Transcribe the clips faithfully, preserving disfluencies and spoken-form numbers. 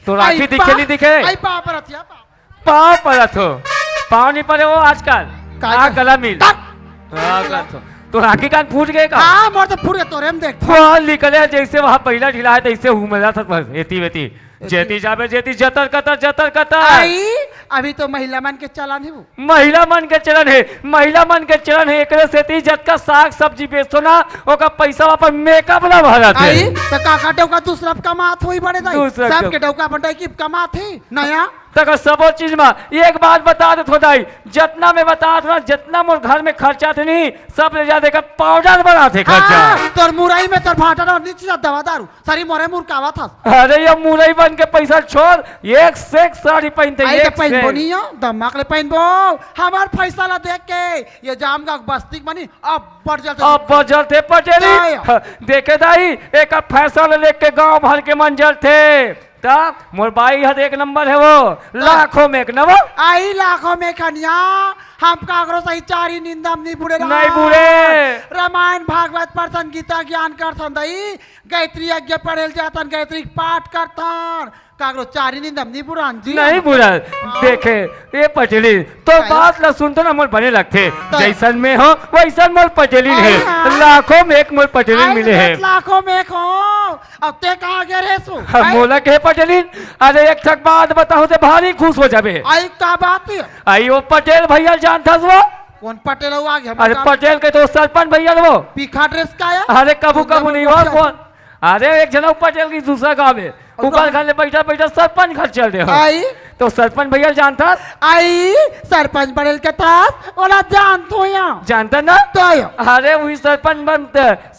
तो राखी आई दिखे पा-, नहीं दिखे? आई पाँव परत या, पाँव। पाँव परत हो। पाँव नहीं परे हो आजकल। का आ, का? गला मिल। का? आ, गला तो। तो राखी कान फूट गए का? हाँ, मोर तो फूट गए, तोरे में देख। फूल निकले जैसे वहाँ पहिला ढीला है, तैसे हूँ मिला था बस, एती वेती। एती। जेती जाबे, जेती जतर कतर, जतर कतर। आई, अभी तो महिला मन के चलन है वो। महिला मन के चलन है, महिला मन के चलन है, एकरे सेती जतका साग सब्जी बेचथो ना, ओकर पैसा अपन मेकअप ला भरत है। आई, तो काका डौका दूसरा कमात होई बड़े दाई। दूसरा सबके डौका अपन डौकी कमात है, नया। तक सबो चीज में एक बात बता देत हो दाई, जतना मैं बतात ना, जतना मोर घर में खर्चा थे नहीं, सब ले जा देकर पाउडर बनात हे खर्चा। हाँ, तोर मुरई में तोर भाटा ना नीचे जा दवा दारू, सारी मोरे मुरकावा था। अरे ये मुरई बन के पैसा छोड़, एक से एक साड़ी पहनते, आई एक तो से पहनबो एक। नहीं हो, दमाक ले पहनबो, हमार फैसला देख के, ये जाम का बस्ती के मनी, अब बढ़ जलते। अब बढ़ जलते पटेली। काय? हाँ, देखे दाई, एक फैसला लेके गांव भर के मन जलते। त मोर बाई हर एक नंबर है वो, त लाखों में एक नंबर। आई लाखों में खनिया, हम काकरो सही चारी निंदम नहीं बुड़े नहीं राम। बुड़े। रामायण, भागवत, परसन, गीता ज्ञान करथन दई, गायत्री यज्ञ पढ़ेल जाथन, गायत्री पाठ करथन, काकरो चारी निंदम नहीं बुड़न जी। नहीं हम बुड़न। हाँ। देखे, ए पटेली, तो आई। बात ला सुनतो ना मोर बने लगथे। त जैसन में हो, वैसन मोर पटेली आई है। हाँ। लाखों में एक मोर पटेली आई मिले है। लाखों में एक हो। अब ते कहाँ गे रहे सो? हाँ, हैं? मोला कहे पटेलिन, अरे एक ठक बात बताहूँ ते भारी खुश हो जाबे। आई का बात है? आई वो पटेल भैया जानथस वो? कौन पटेल हो आगे? अरे पटेल के तो सरपंच भैया वो। पीखा ड्रेस का है? अरे कबू कबू नहीं हो कौन? अरे एक जना पटेल की दूसरा गाँव में। ओकर घर ले बैठा बैठा सरपंच घर चल दे हो। आई? तो सरपंच भैया जानथस? आई, सरपंच बनेल के थास, ओला जानथो या। जानता ना? तो आयो। अरे वही सरपंच बन,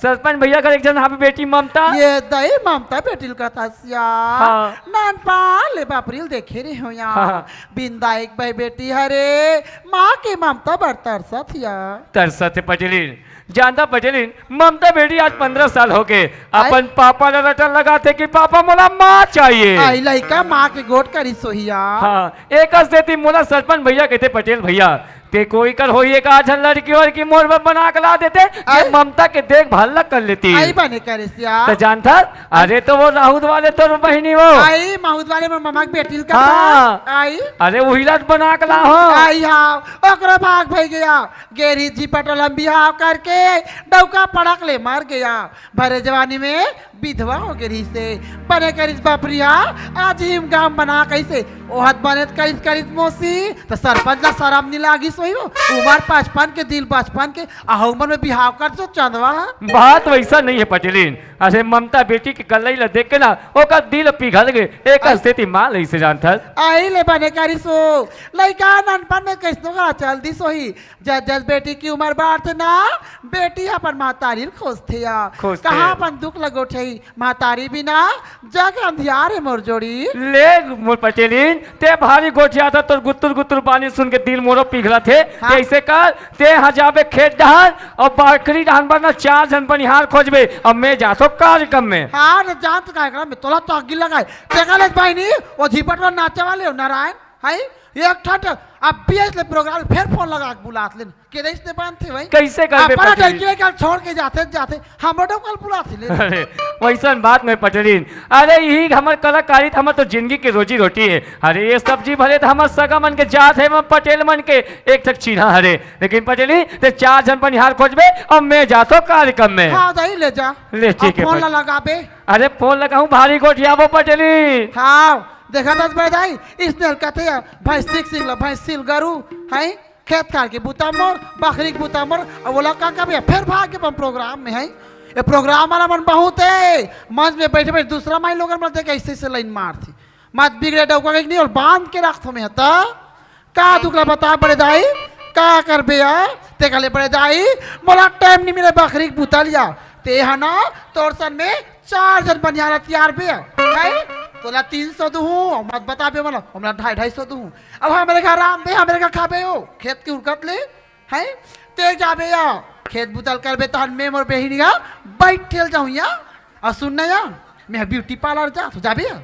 सरपंच भैया का एक जन हाबे बेटी ममता। ये दई ममता बेटी ल कथस या। हाँ। नानपन ले बापरी ल देखे रहे हो या। हाँ। बिंदा एक भाई बेटी हरे, माँ के ममता बर तरसत या। तरसत हे पटेलिन। जानता पटेलिन, ममता बेटी आज पंद्रह साल हो गए। अपन पापा ला रटन लगाथे कि पापा मोला माँ चाहिए। आई लइका माँ के गोठ करी सोहिया। हाँ, एक सेती मोला सरपंच भैया कहते पटेल भैया, ते कोई कर होई एक आध लड़की वड़की मोर बर बना के ला देते, जे आई। ममता के देखभाल ला कर लेती। आई बने करे सिया। तो जानता, अरे तो वो राहुल वाले तो बहिनी वो। आई माहुद वाले में ममा के बेटी ल कथा। हाँ। आई। अरे वही ला बना के ला हो। आई हाँ, ओकरो भाग भई गया। गेरी जी पटोलम बिहाव करके डौका पड़क ले मर गया। भरे जवानी में विधवा हो गे रहिस हे। बने करिस बापरी हा, आज हिम गाम बना कइसे। ओहत बने त करिस, करिस मौसी, त सरपंच ला सरम नी लागिस होही वो। उमर पचपन के, दिल बचपन के, अहू उमर में बिहाव कर जो चंदवा हा। बात वैसा नहीं है पटेलिन। अरे ममता बेटी के कलई ला देख के ना, ओकर दिल पिघल गे। एकर आई। सेती माँ लइसे जानथस। आई ले बने करिस हो। लइका ननपन में कइसनो का चल दिस होही। जस जस बेटी की उमर बाढ़थे ना, बेटी अपन महतारी ल खोजथे या। खोजथे। कहाँ अपन दुख ल गोठियाही, महतारी बिना जग अंधियार हे मोर जोड़ी। ले मोर पटेलिन, ते भारी गोठियाथस, तोर गुत्तुर गुत्तुर बानी सुन के दिल मोरो पिघलथे। हाँ। ते अइसे कर, ते हा जाबे खेत डहन अउ बखरी डहन बर ना चार झन बनिहार खोजबे, अउ मैं जाथों कार्यक्रम में। हाँ, न जानत कार्यक्रम में तोला तो आगी लगाए। तेकर ले बहिनी, वो झिपट वाला नाचे वाले हो, नारायण, हाय, एक ठन अब बीएस ले प्रोग्राम फेर फोन लगा के बुलात लेन। के देश ने बांधथे भाई। कइसे करबे अपना पटेलिन? डंकी ले कल छोड़ के जाथे, जाथे, हमरो डंकी ल बुलाथे ले। अरे, वइसन बात नहीं पटेलिन। अरे, यही हमर कलाकारी, हमर तो जिंदगी के रोजी रोटी हे। अरे, ये सब्जी भले तो हमर सगा मन के जात हे, हमर पटेल मन के एक ठक चीन्हा हरे। लेकिन पटेलिन, ते चार झन बनिहार खोजबे अउ मैं जाथों कार्यक्रम में। हाँ, दाई, ले जा। ले, ठीक अब हे फोन ला पटेलिन। लगाबे। अरे, फोन लगाहूँ, भारी गोठियाबो पटेलिन। हाँ, देखत हस बड़े दाई, इसने कथे, भैंस सिख सिख ला, भैंस सिल गरू, हैं? खेत खार के बूता मोर, बखरी के बूता मोर, अब ओला का कबे, फेर भाग के अपन प्रोग्राम में है। ये प्रोग्राम वाला मन बहुत है, मंच में बैठे बैठे दूसरा माई लोगन मन देख ऐसे ऐसे लाइन मारथे। मत बिगड़े डौका के नहीं, और बांध के रखथों मैं, त का दुख ला बता बड़े दाई, का करबे या? तेकर ले बड़े दाई, मोला टाइम नहीं मिले बखरी के बूता लिया। ते हा ना, तोर सन में चार झन बनिहार तियार बे, हैं? तोला तीन सौ दूहूँ, मत बताबे मोला, हमरा ढाई, ढाई सौ दूहूँ। अब हमरे घर रांधबे, हमरे घर खाबे हो, खेत के उरकत ले, हैं? ते जाबे या, खेत बूता ल करबे, तहन में मोर बहिनी हा बैठे ल जाहूँ या। अउ सुन ना या, मैं ब्यूटी पार्लर जाथों, जाबे या?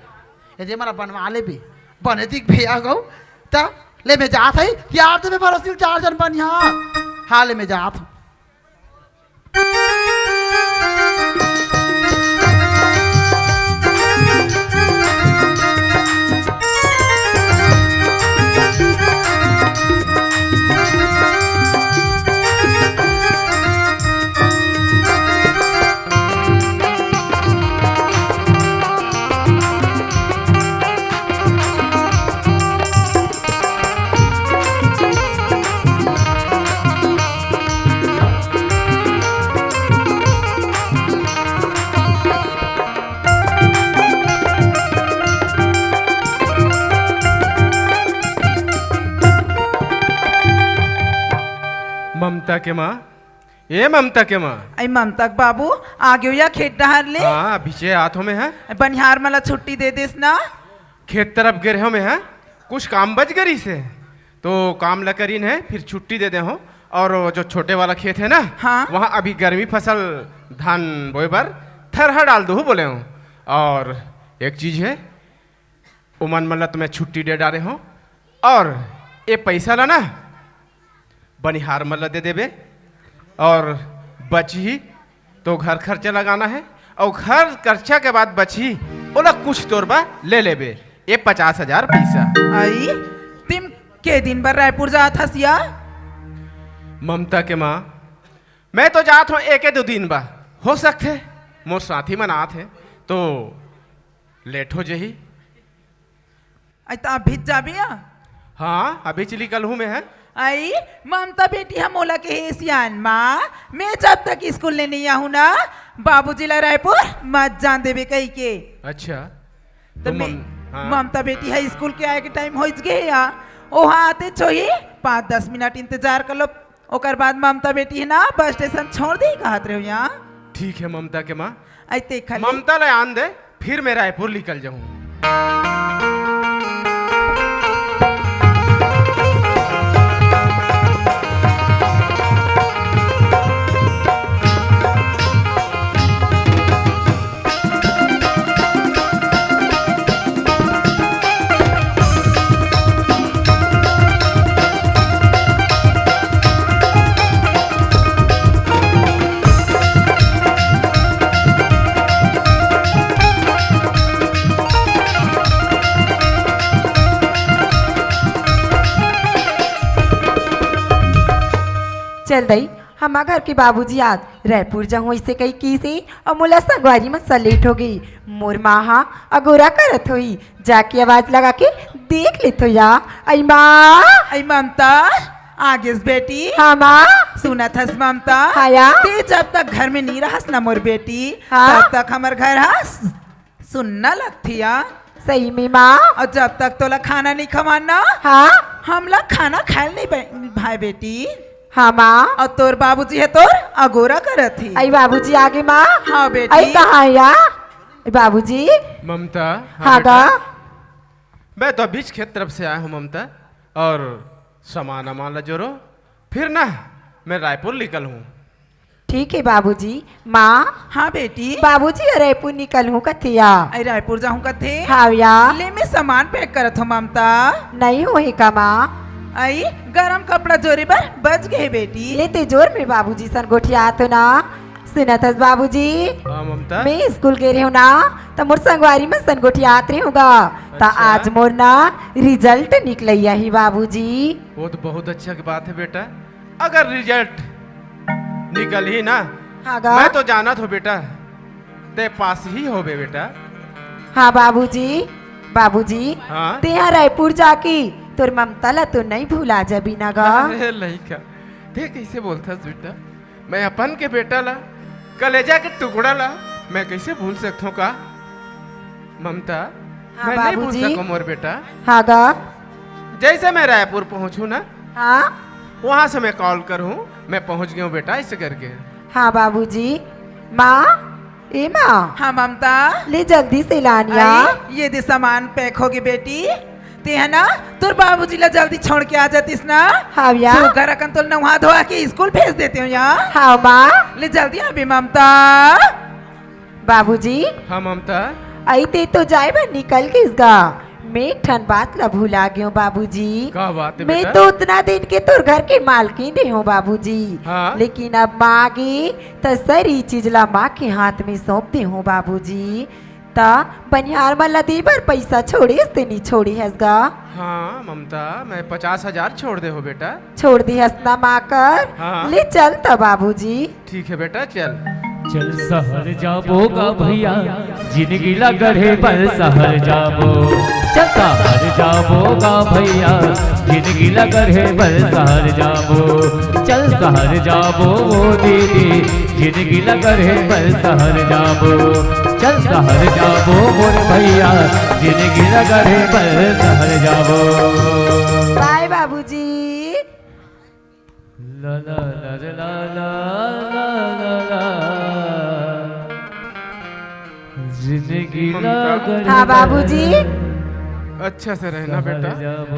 यदि मोला बनवा लेबे, बने दिखबे या गऊ, त ले मैं जात हई, तियार देबे भरोसिल चार झन बनिहार। हाँ, ले मैं जात हूँ। के माँ, ए ममता के माँ। अई ममता के बाबू, आ गयो या खेत डहर ले? हाँ, अभी से आत हो मैं, हाँ। बनिहार मन ला छुट्टी दे देस ना? खेत तरफ गे रहे हो मैं, हाँ। कुछ काम बच गरी से, तो काम ला करीन है, फिर छुट्टी दे दे हो। और वो जो छोटे वाला खेत है ना, हाँ। वहाँ अभी गर्मी फसल धान बोए बर थरहा डाल दो बोले हो। और एक चीज है, उमन मन ला तो मैं छुट्टी दे डारे हो, और ये पैसा ला ना बनिहार मन ला दे देबे, और बचही तो घर खर्चा लगाना है, और घर खर्चा के बाद बचही, ओला कुछ तोर बा ले लेबे, ये पचास हजार पैसा। अई, तिम के दिन बर रायपुर जात हस या? ममता के माँ, मैं तो जात हो एके दो दिन बा, हो सकथे मोर साथी मन आत हे तो लेट हो जही। अई त अभी जाबे या? हाँ, अभी चली कल हूँ मैं, है। अई, ममता बेटी ह मोला कहे, "सियान माँ, मैं जब तक स्कूल ले नहीं आहूँ ना, बाबूजी ला रायपुर मत जान देबे," कही के। अच्छा। तो तो मैं, मम-, हाँ। ममता बेटी ह स्कूल के आए के टाइम होइच गे या, ओहा आते छोही पाँच दस मिनट इंतजार कर लो। ओकर बाद ममता बेटी ह ना बस स्टेशन छोड़ दे कहत रहे हो या। ठीक है ममता के माँ, अई ते खाली ममता ले आन दे, फिर मैं रायपुर निकल जाऊँ। चल दई, हमा घर के बाबूजी आज रायपुर जाहूँ, अइसे कही किसे, अउ मोला संगवारी मन से लेट हो गई। मोर माँ हा अगोरा करत होई, जाके आवाज लगा के देख लेथो या। अई माँ। अई ममता, आगेस बेटी? हाँ माँ। सुनत हस ममता? हाँ या। ते जब तक घर में नहीं रहस ना मोर बेटी, हाँ? तब तक हमर घर हस सुन्ना लगथिया। सही में माँ। अउ जब तक तोला खाना नहीं खवान ना, हाँ? हमला खाना खायल नहीं बे-, भाई बेटी। हाँ माँ। अउ तोर बाबूजी हे तोर अगोरा करत ही। अई बाबूजी आगे माँ। हाँ बेटी। अई कहाँ या? अई बाबूजी। ममता। हाँ गा। बेटा, मैं तो अभीच खेत तरफ से आया हूँ ममता, और सामान अमान ला जोरो, फिर ना मैं रायपुर निकल हूँ। ठीक है बाबूजी। माँ। हाँ बेटी। बाबूजी ह रायपुर निकल हूँ कथे या। अई रायपुर जाहूँ कथे? हाँ या। ले मैं सामान पैक करत हूँ ममता। नहीं होही का माँ? अई गरम कपड़ा जोरे बर बच गए बेटी। ले ते जोर में बाबूजी सन गोठियात हो ना। सुनत हस बाबूजी? हाँ ममता। मैं स्कूल गे रहे हूँ ना, त मोर संगवारी मन सन गोठियात रहे हूँ गा। त अच्छा। आज मोर ना रिजल्ट निकलैया ही बाबूजी। वो तो बहुत अच्छा की बात है बेटा। अगर रिजल्ट निकल ही ना, हाँ गा। मैं तो जानत हो बेटा, ते पास ही होबे बेटा। हाँ बाबूजी, बाबूजी, हाँ? तेहा रायपुर जाके तोर ममता ला तो नहीं भुला जाबी ना गा? अरे लइका, ते कैसे बोलथस बेटा? मैं अपन के बेटा ला, कलेजा के टुकड़ा ला, मैं कैसे भूल सकथों का? ममता, हाँ, मैं नहीं भूल बाबूजी। सको मोर बेटा। हाँ गा। जैसे मैं रायपुर पहुंचू ना, हाँ। वहां से मैं कॉल करूं, मैं पहुंच गया हूँ बेटा, ऐसे करके। हाँ बाबूजी। माँ, ए माँ। हाँ ममता। ले जल्दी से लानिया। आई, ये दे सामान पैक होगे बेटी। ते है ना, तोर बाबूजी ला जल्दी छोड़ के आ जातिस ना। हाँ भैया। सुगर अकन तोल नहा धोआ के स्कूल भेज देते हो यहाँ। हाँ माँ। ले जल्दी आबे ममता। बाबूजी। हाँ ममता। अई ते तो जाए बर निकल गिस गा। मैं एक ठन बात ला भुला गेहूँ बाबूजी। का बात है मैं बेटा? तो उतना दिन के तोर घर के मालकिन रहे हूँ बाबूजी। हाँ। लेकिन अब माँ आगे त सरी चीज ला माँ के हाथ में सौंप दे हूँ बाबूजी। त बनिहार मन ला दे बर पैसा छोड़े हस ते नी छोड़े हस गा? हाँ ममता, मैं पचास हजार छोड़ दे हो बेटा। छोड़ दे हस ना माँ कर। हाँ। ले चल त बाबूजी। ठीक है बेटा, चल। चल सहर जाबो गा भैया, जिनगी ला गढ़े बर सहर जाबो। चल सहर जाबो गा भैया, जिनगी ला गढ़े बर सहर जाबो। चल सहर जाबो वो दीदी, जिनगी ला गढ़े बर सहर जाबो। चल सहर जाबो मोर भैया, जिनगी ला गढ़े बर सहर जाबो। बाय बाबूजी। ला ला ला ला ला ला ला ला। जिंदगी ला गढ़े हाँ बाबूजी। अच्छा से रहना बेटा।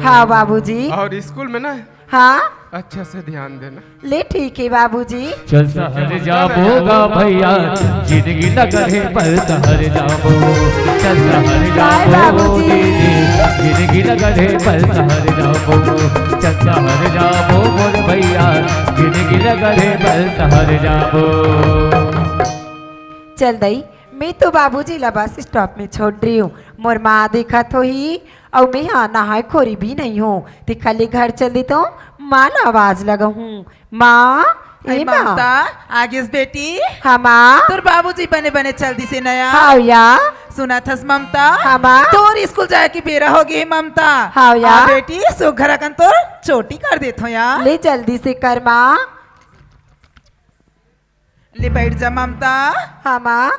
हाँ बाबूजी। और स्कूल में ना हाँ। अच्छा से ध्यान देना। ले ठीक है बाबूजी। चल सहर जाबो गा भैया, जिंदगी लगड़े पल सहर जाबो। चल सहर जाबो बाबूजी। दीदी, जिंदगी लगड़े पल सहर जाबो। चल सहर जाबो मोर भैया, जिंदगी लगड़े पल सहर जाबो। चल दई, मैं तो बाबूजी ला बस स्टॉप में छोड़ रही हूँ। मोर माँ देखत होही, अउ मैं हा नहाय खोरी भी नहीं हूँ। ते खाली घर चल दी तो माँ ला आवाज लगाहूँ। माँ, ए अई माँ। ममता, आ गेस बेटी? हाँ माँ। तोर बाबूजी बने बने चल दिसे नया। हाँ या। सुनत हस ममता? हाँ माँ। तोर स्कूल जाए के बेरा हो गे हे ममता। हाँ या। आ बेटी, सुघर अकन तोर चोटी कर देथो या। ले जल्दी से कर माँ। ले बैठ जा ममता। हाँ माँ।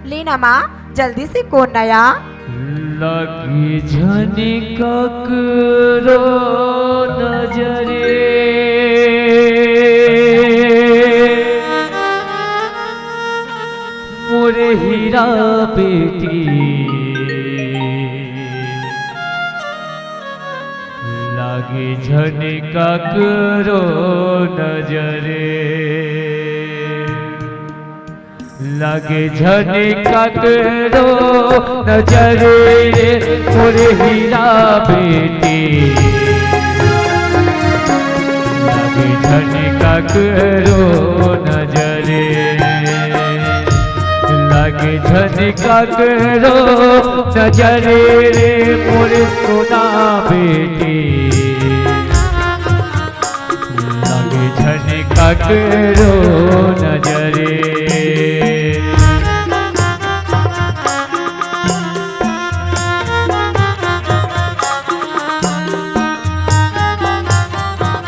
ले ना माँ, जल्दी से कोन नया। लगी झन ककरो नजरे, मोर हीरा बेटी। लागे झन ककरो नजरे, लागे झन ककरो नजरे, मोर हीरा बेटी। लागे झन ककरो नजरे, लागे झन ककरो नजरे रे मोर सोना बेटी। लागे झन ककरो नजरे।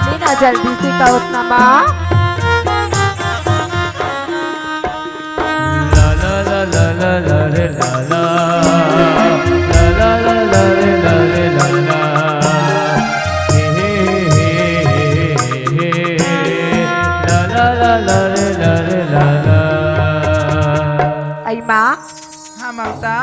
मीना जल्दी से कहो उतना माँ। ला ला ला ला ला ला रे ला ला। ला ला ला ला रे ला रे ला ला। हे हे हे हे हे। ला ला ला ला रे ला रे ला ला। अई माँ, हाँ ममता।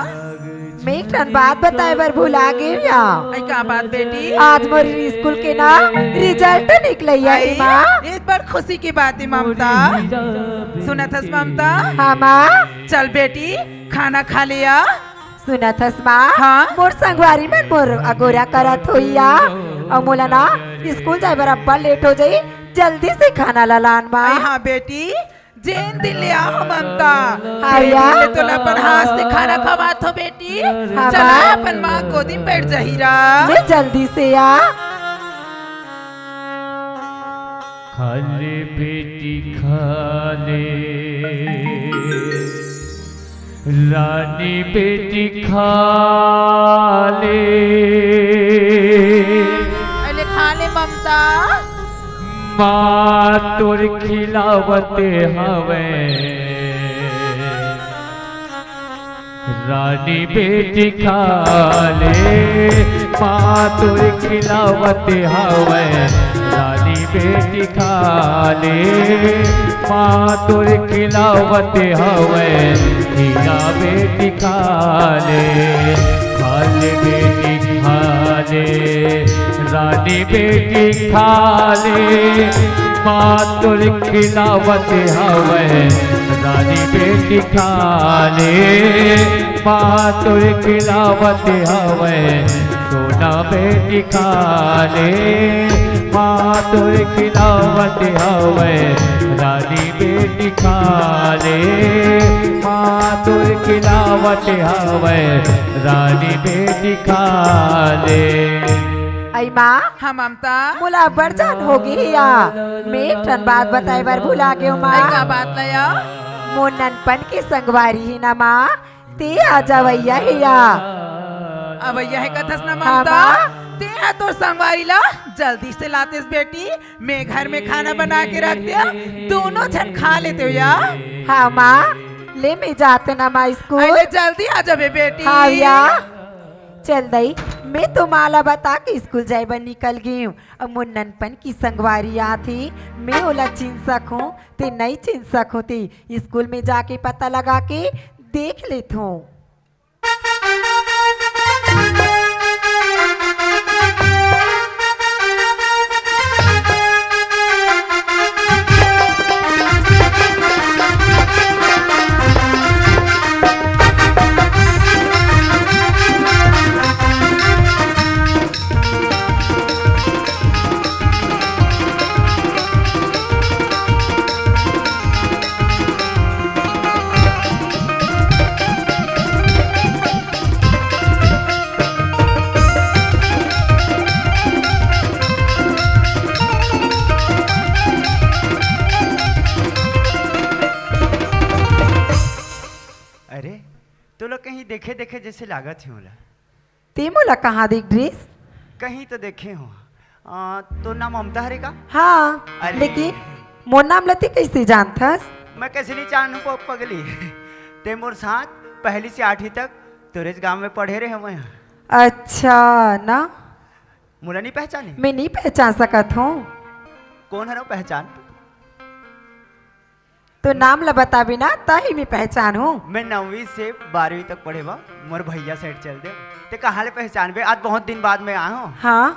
मैं एक ठन बात बताए बर भुला गेंव या। अई का बात बेटी? आज मोर स्कूल के ना रिजल्ट निकले हे अई माँ। ये बड़ खुशी की बात हे ममता। सुनत हस ममता? हाँ माँ। चल बेटी, खाना खा ले या। सुनत हस माँ? हाँ। मोर संगवारी मन मोर अगोरा करत होही या। अउ मोला ना स्कूल जाए बर अब्बड़ लेट हो जाही। जल्दी से खाना ला लान माँ। अई हाँ बेटी, जेन दिन ले आहो ममता, हाँ तेन या। दिन ले तोला अपन हाथ से खाना खवात हो बेटी। हाँ चला माँ। अपन माँ गोदी में बैठ जाही रा। ले जल्दी से या। खा ले बेटी खा ले, रानी बेटी खा ले। अरे खा ले ममता। माँ तोर खिलावत हवे। रानी बेटी खा ले, माँ तोर खिलावत हवे। रानी बेटी खा ले, माँ तोर खिलावत हवे। हीरा बेटी खा ले, खा ले बेटी खा ले। रानी बेटी खा ले, माँ तोर खिलावत हवे। रानी बेटी खा ले, माँ तोर खिलावत हवे। सोना बेटी खा ले, माँ तोर खिलावत हवे। रानी बेटी खा ले, माँ तोर खिलावत हवे। रानी बेटी खा ले। अई माँ, हाँ ममता। मोला अब्बड़ जान हो गे हे या। मैं एक ठन बात बताए बर भुला गेंव माँ। अई का बात ला या? मोर ननपन के संगवारी हे ना माँ, ते आज अवइया हे या। अवइया हे कथस ना हाँ ममता? माँ। ते हा तोर संगवारी ला जल्दी से लातेस बेटी। मैं घर में खाना बना के रख देंव, दूनों झन खा लेतेव या। हाँ माँ, ले मैं जातेंव ना माँ स्कूल। अरे जल्दी आ जाबे बेटी। हाँ या। चल दई, मैं तो माँ ला बता के स्कूल जाए बर निकल गेंव। अब मोर ननपन की संगवारी आथे, मैं ओला चिन्ह सकहूँ, ते नइ चिन्ह सकहूँ, ते स्कूल में जाके पता लगा के देख लेथों। अरे, तोला कहीं देखे देखे जैसे लागत हे मोला। ते मोला कहाँ देख डरिस? कहीं तो देखे हों। आ, तोर नाम ममता हरे का? हाँ, अरे। लेकिन मोर नाम ल ते कइसे जानथस? मैं कइसे नइ जानहूँ प-, पगली। ते मोर साथ पहली से आठवीं तक तोरेच गाँव में पढ़े रहे हवय। अच्छा ना? मोला नइ पहचाने? मैं नइ पहचान सकत हों। कोन हरव पहचान? तो नाम ल बताबे ना, तही में पहचान हूँ। मैं नौवीं से बारहवीं तक पढ़े बा, मोर भैया side चल दे। ते कहाँ ले पहचानबे? आज बहुत दिन बाद मैं आए हूँ। हाँ।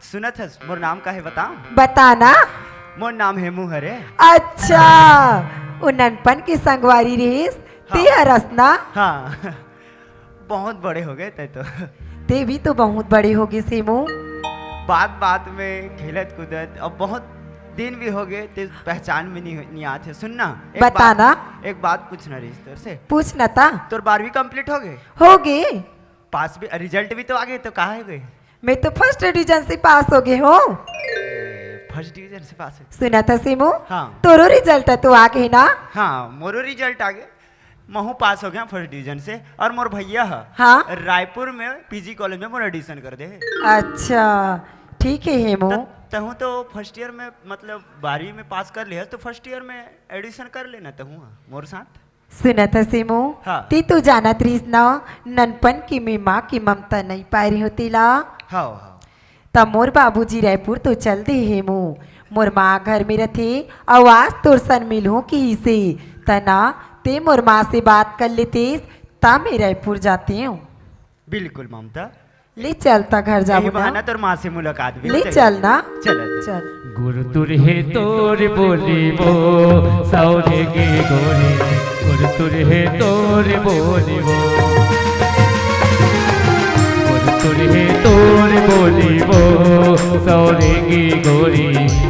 सुनत हस, मोर नाम का हे बताओ? बता ना। मोर नाम हेमू हरे। अच्छा, वो ननपन की संगवारी रहिस, ते हाँ। हरस ना? हाँ। बहुत बड़े हो गए ते तो। ते भी तो बहुत बड़े हो गए हेमू। बात बात में खेलत कूदत, अब बहुत दिन भी हो गए, ते पहचान में नहीं, नहीं आत हे। सुन ना, एक बता बात, ना। एक बात पूछना रहिस तोर से। पूछ ना ता। तोर बारहवीं complete हो गए? हो गए। पास भी, result भी तो आ गए, तो कहाँ हो गए? मैं तो first division से पास हो गए हूँ। ए, first division से पास हो गए। सुनत हस हेमू? हाँ। तोरो result तो आ गए ना? हाँ, मोरो result आ गए। महू पास हो गया first division से, और मोर भैया ह हाँ? रायपुर में पीजी कॉलेज में मोर admission कर दे हे। अच्छा, ठीक है हेमू। त-, तहूँ तो first year में, मतलब, बारहवीं में पास कर लिया, तो first year में admission कर लेना तहूँ मोर साथ। सुनत हस हेमू, हाँ। ते तो जानत रहिस ना, ननपन की मैं माँ की ममता नहीं पाए रही होती ला। हाँ, हाँ। त मोर बाबूजी रायपुर तो चल दे हेमू, मोर माँ घर में रथे, अउ आज तोर सन मिलहूँ किहिसे, त ना ते मोर माँ से बात कर लेतेस, त मैं रायपुर जाते हूँ। बिल्कुल ममता। ले चल त घर जाबो यही ना। बहाना तोर माँ से मुलाकात भी ले चल। चल ना। चल, चल। चल। गुरु तुर हे तोर बोली वो, सौरे की गोरी। गुरु तुर हे तोर बोली वो। गुरु तुर हे तोर बोली वो, सौरे की गोरी।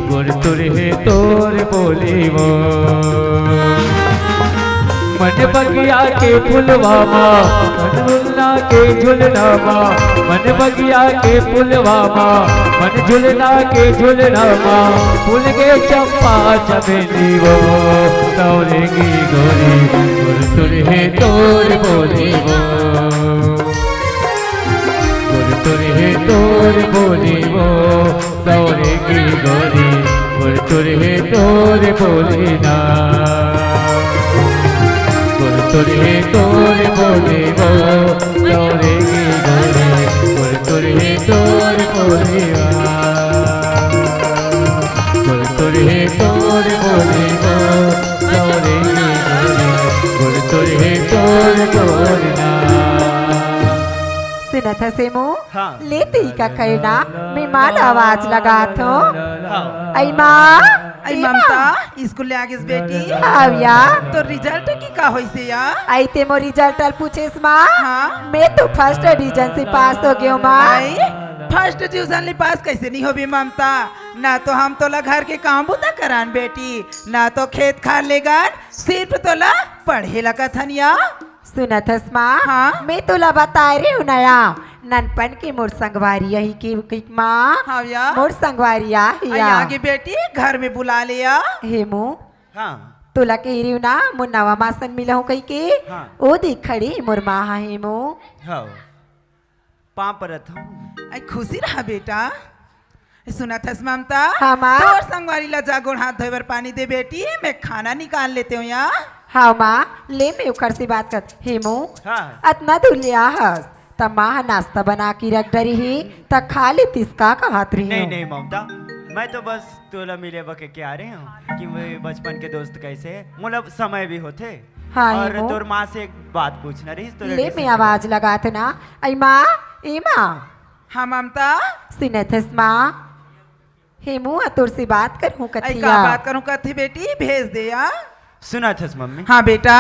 गुरु तुर हे तोर बोली वो। मन बगिया के फुलवा मा, मन झुलना के झुलना मा, मन बगिया के फुलवा मा, मन झुलना के झुलना मा, फूल के चंपा चमेली वो, सौरे की गोरी, गुरु तुर हे तोर बोली वो। गुरु तुर हे तोर बोली वो, सौरे की गोरी, गुरु तुर हे तोर बोली ना। गुरु तुर हे तोर बोली वो, सौरे की गोरी, गुरु तुर हे तोर बोली ना। गुरु तुर हे तोर बोली वो, सौरे की गोरी, गुरु तुर हे तोर बोली ना। सुनत हस हेमू? हाँ। ले तेई का कहे ना, मैं माँ ला आवाज लगात हूँ। हाँ। अई माँ, अई ए ममता, माँ। स्कूल ले आ गेस बेटी? हाँ या। तोर result के का होइसे या? अई ते मोर result ल पूछेस माँ? हाँ। मैं तो first division से पास हो गयो माँ। अई, first division ले पास कैसे नहीं होबे ममता? ना तो हम तोला घर के काम बुता करान बेटी, ना तो खेत खार लेगन, सिर्फ तोला पढ़े लगत हन या। सुनत हस माँ? हाँ? मैं तोला बताए रहे हूँ नया, ननपन के मोर संगवारी अही के, के माँ। हाँ या। मोर संगवारी अही अई या। आगे बेटी, घर में बुला ले या। हेमू, हाँ। तोला कह रही हूँ ना, मोर नवा माँ सन मिला हूँ कही के। हाँ। ओ देख खड़ी मोर माँ हा हेमू। हाँ। पाँव परत हूँ। अई खुशी रहा बेटा। सुनत हस ममता? हाँ, माँ। तोर संगवारी ला जा गोड़ हाथ धोए बर पानी दे बेटी, मैं खाना निकाल लेते हूँ या। हाँ, माँ, ले मैं उखर से बात कर। हेमू, हाँ। अतना दूर ले आ हस, त माँ ह नाश्ता बना के रख डरी ही, त खा लेतिस का कहत रही नहीं हूँ। नहीं ममता, मैं तो बस तोला मिले बके के आ रहे हूँ कि वो बचपन के दोस्त कैसे है, मतलब समय भी होथे। हाँ, और हेमू। तोर माँ से एक बात पूछना रही, तोरे ले, मैं आवाज लगात ना। आई माँ, ए माँ। हाँ ममता। सुनत हस माँ? हेमू ह तोर से बात करहूँ आई कथिया। का बात करूँ कथी बेटी, भेज दे या। सुनत हस मम्मी? हाँ बेटा।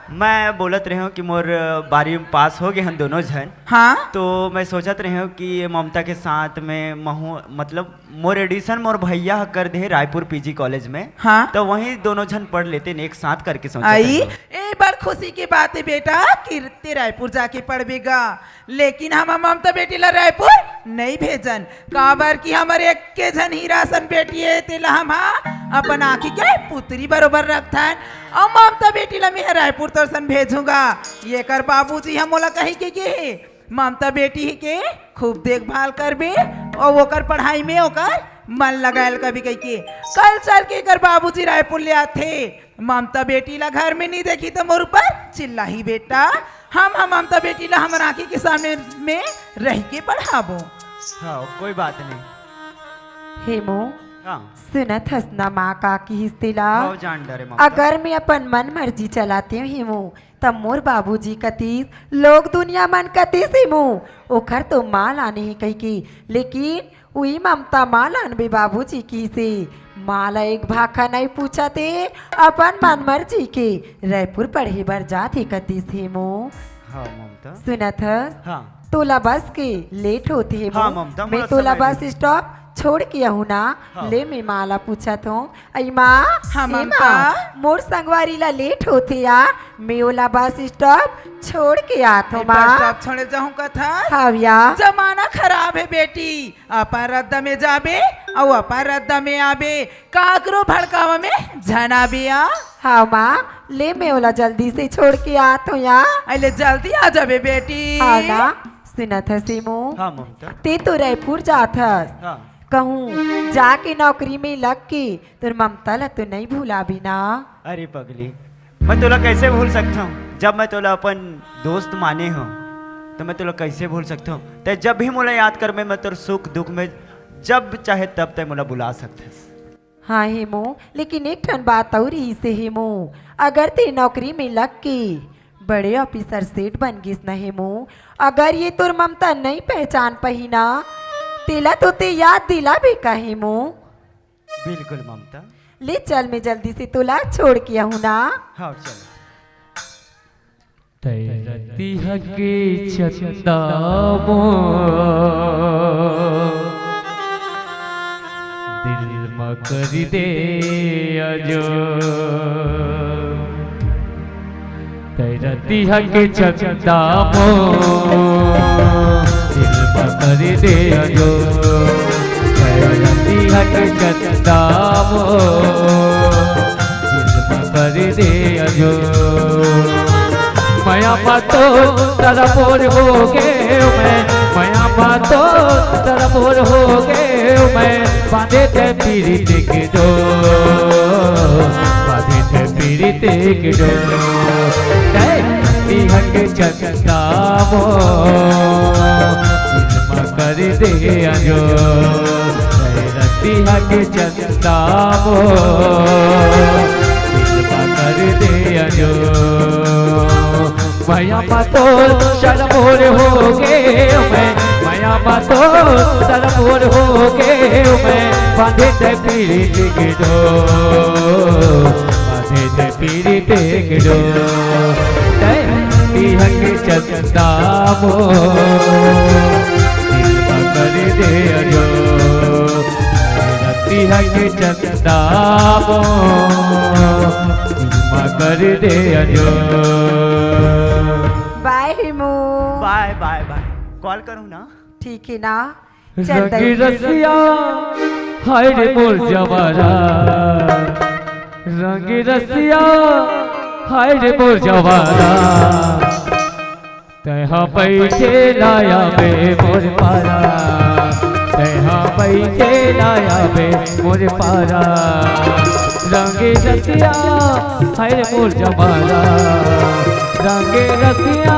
मैं बोलत रहे हूँ कि मोर बारहवीं में पास हो गए हन दोनों झन। हाँ। तो मैं सोचत रहे हूँ कि ये ममता के साथ में महू, मतलब मोर एडिशन मोर भैया ह कर दे रायपुर पीजी कॉलेज में। हाँ। तो वहीं दोनों झन पढ़ लेते न, एक साथ करके सोचत आई, रहे हूँ। ए बड़ खुशी की बात है बेटा कि ते रायपुर जाके पढ़बे गा। लेकिन हम ममता बेटी ला रायपुर नहीं भेजन, काबर कि हमर एक के झन हीरा सन बेटी है, तेला हम हा अपन आँखी के पुतरी बरोबर रखथन। अउ ममता बेटी ला मैं रायपुर तोर सन भेजूंगा। ये कर बाबूजी हम मोला कही के गे हे, ममता बेटी ही के खूब देखभाल करबे अउ ओकर पढ़ाई में ओकर मन लगायल करबे कहिके। कल चल के एकर बाबूजी रायपुर ले आथे। ममता बेटी ला घर में नहीं देखी तो मोर ऊपर चिल्लाही बेटा। हम हम ममता बेटी ला हमर आँखी के सामने में रह के पढ़ाबो। हाँ, कोई बात नहीं। हेमू, हाँ। सुनत हस ना माँ का किहिस तेला? हाँ, जान डरे ममता। अगर मैं अपन मन मर्जी चलाते हूँ हेमू, तब मोर बाबूजी कतिस, लोग दुनिया मन कतिस हेमू, ओखर तो माँ लाने हे कहिके, लेकिन उही ममता माँ लानबे बाबूजी किहिसे। माँ ला एक भाखा नहीं पूछत हे, अपन मन मर्जी के रायपुर पढ़े बर जात हे कतिस हेमू। हाँ ममता। सुनत हस? हाँ। तोला बस के लेट होत हे हेमू। हाँ ममता, मैं मोला तोला समय बस नहीं। स्टॉप छोड़ के आहूँ ना। हाँ। ले मैं माँ ला पूछत हूँ। अई माँ, हाँ ए ममता। माँ, मोर संगवारी ला लेट होथे या, मैं ओला बस स्टॉप छोड़ के आत हूँ ए, बस माँ। स्टॉप छोड़े जाहूँ कथा? हाँ भैया। जमाना खराब है बेटी, अपन रद्दा में जाबे अउ अपन रद्दा में आबे, काकरो भड़कावा में झन आबे या। हाँ माँ, ले मैं ओला जल्दी से छोड़ के आत हूँ या। अले जल्दी आ जाबे बेटी। हाँ ना, सुनत हस हेमू? हाँ ममता। ते तो रायपुर जात हस। हाँ। कहूँ जाके नौकरी में लग के तोर ममता ला तो नहीं भुलाबे ना? अरे पगली, मैं तोला कैसे भूल सकता हूँ? जब मैं तोला अपन दोस्त माने हूँ, तो मैं तोला कैसे भूल सकता हूँ? तै जब भी मोला याद कर, मैं, मैं तोर सुख दुख में जब चाहे तब तै मोला बुला सकथस। हाँ हेमू, लेकिन एक ठन बात अउ रहिसे हेमू, अगर ते नौकरी में लग के बड़े ऑफिसर सेठ बन गिस न हेमू, अगर ये तोर ममता नहीं पहचान पही ना, तेला तो ते याद दिलाबे का हेमू? बिल्कुल ममता। ले चल, मैं जल्दी से तोला छोड़ के आहूँ ना। हाँ, चल। तै रतिहा के चंदा मोर दिल म कर दे अजो। तै रतिहा के चंदा मोर दिल म कर दे अजो। तै रतिहा के चंदा मोर दिल म कर दे अजो। मया म तो तरबोर हो गए मैं, मया म तो तरबोर हो गए मैं, बांधे ते पीरित के डोर, बांधे ते पीरित के डोर। तै रतिहा के चंदा मोर दिल म कर दे अजो। तै रतिहा के चंदा मोर दिल म कर दे अजो। मया म तो शरमोर हो गए मैं, मया म तो शरमोर हो गए मैं, बांधे ते पीरित के डोर, बांधे ते पीरित के डोर। तै रतिहा के चंदा मोर दिल म कर दे अजो। तै रतिहा के चंदा मोर दिल म कर दे अजो। बाय हेमू। बाय, बाय, बाय। कॉल करूँ ना? ठीक है ना? रंग रसिया, हाय रे मोर जवारा। रंग रसिया, हाय रे मोर जवारा। तैहा बैठे लाया बे मोर पारा, तैहा बैठे लाया बे मोर पारा। रंग रसिया, हाय रे मोर जवारा। रंगे रसिया,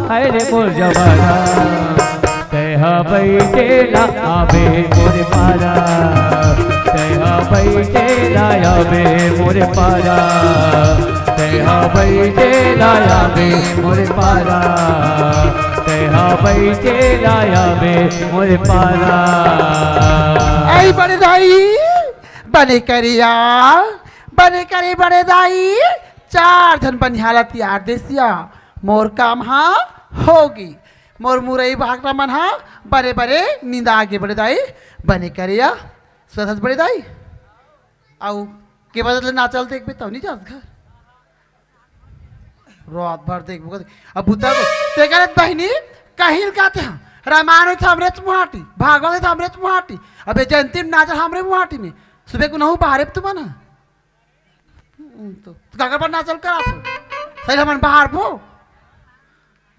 हाय रे मोर जवाना, तैहा बैठे ला आबे मोर पारा, तैहा बैठे ला आबे मोर पारा, तैहा बैठे ला आबे मोर पारा, तैहा बैठे ला आबे मोर पारा। ऐ बड़े दाई, बने करिया, बने करे बड़े दाई, चार झन बनिहार ला तियार देसिया, मोर काम हा होगे। मोर मुरई भाखरा मन हा बरे बरे निंदा गे बड़े दाई, बने करे या। सुनत हस बड़े दाई? अउ के बजत ले नाचल देखबे तब नहीं जास घर। रात भर देखबो कथे। अब बुता को ते करत बहिनी, कहिल काथे हम। रामायण होत हमरे मुहाटी, भागवत होत हमरे मुहाटी। अबे जयंती में नाचल हमरे मुहाटी में। सुबह को नहु बाहरे तुमन हा। हम्म, तो, तो काकर पर नाचल करा थे? सही हमन बाहर बो।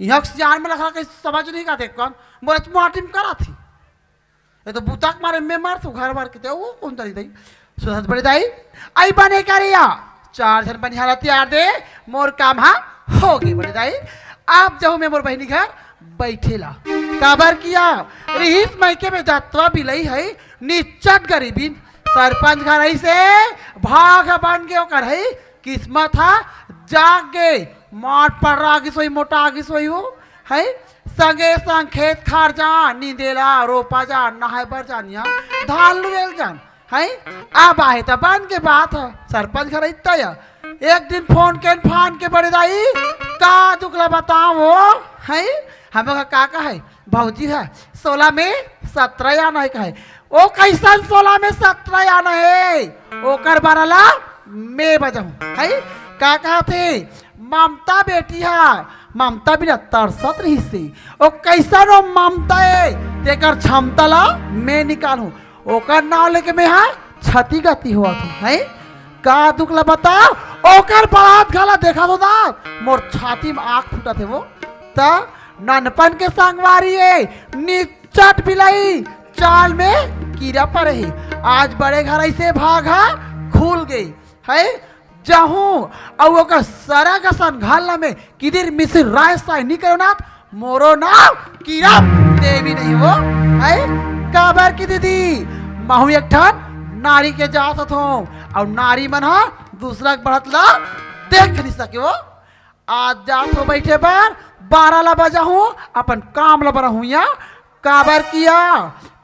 यहाँ के सियान में लखा के समझ नहीं का देख कौन। मोर मुहाटी में करा थी। ये तो बुता के मारे में मार तो घर मार के ते, वो कौन तरी दई? सुनत बड़े दाई, आई बने करिया। चार झन बनिहार ला तियार दे, मोर काम हा होगे बड़े दाई। आप जाहूं मैं मोर बहिनी घर बैठे ला। काबर किया? रिहिस मइके में दतवा बिलई है, निच्चट गरीबिन। सरपंच घर ऐसे भाग बन गे ओकर है, किस्मत हा जाग गे। माट पर आगिस होई, मोटा आगिस होई हो, है? संगे संग खेत खार जान, नींदेला, रोपा जान, नहाए बर जान, यहाँ धान लुएल जान, है? अब आहे त बन के बात है, सरपंच घर इतना या। एक दिन फोन के फान के बड़े दाई, का दुख ला बताओ, है? हम लोग का का है? भौजी है, सोलह में सत्रह आना है कहे। ओ कैसन सोलह में सत्रह आना है? ओकर बारा ला मैं बजाऊं, है? का कहत हे? ममता बेटी हा, ममता बिना तरसत रहिस हे। ओ कैसन ओ ममता ए, तेकर क्षमता ला मैं निकालूं। ओकर नाव लेके मैं हा छती गति होवत हूं, है? का दुख ला बता, ओकर बरात घला देखत हो ना, मोर छाती में आग फूटत हे वो। त ननपन के संगवारी ए, निच्चट बिलई, चाल में कीरा परे हे। आज बड़े घर ऐसे भाग हा खुल गे, है? जाहूं अउ ओकर सरग असन घर ला में किदिर मिसिर राय साय नी करो ना, मोरो नाव कीरा देवी नहीं हो, है? काबर की दीदी, महू एक ठन नारी के जात हथों, अउ नारी मन हा दूसरा के बढ़त ला देख नहीं सके वो। आज जात हो बैठे बर, बारह ला बजाहूं, अपन काम ला बराहूं या। काबर किया?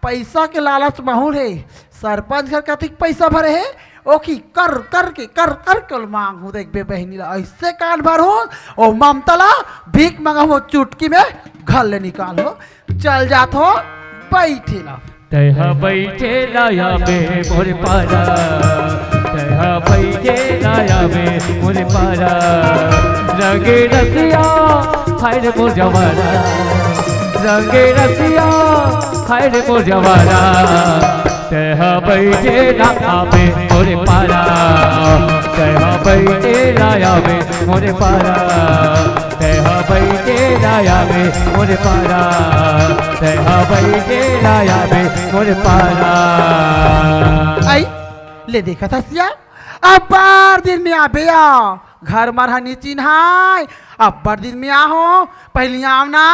पैसा के लालच महूल हे। सरपंच घर कतिक पैसा भरे हे, ओखी कर कर के, कर कर के ओला मांगहूं। देखबे बहिनी ला ऐसे कान भरहूं, ओ ममता ला भीख मंगाहूं, चुटकी में घर ले निकालहूं। चल जात हो बैठे ला। तैहा बैठे ला आबे मोर पारा, तैहा बैठे ला आबे मोर पारा। रंगे रसिया, हाय रे मोर जवाना, रंगे रसिया, हाय रे मोर जवाना। तैहा बैठे ला आबे मोर पारा, तैहा बैठे ला आबे मोर पारा, तैहा बैठे ला आबे मोर पारा, तैहा बैठे ला आबे मोर पारा। आई, ले देखत हस या, अब्बड़ दिन में आबे या, घर मर हा नी चिन्हाय, अब्बड़ दिन में आहों, पहिली आव ना,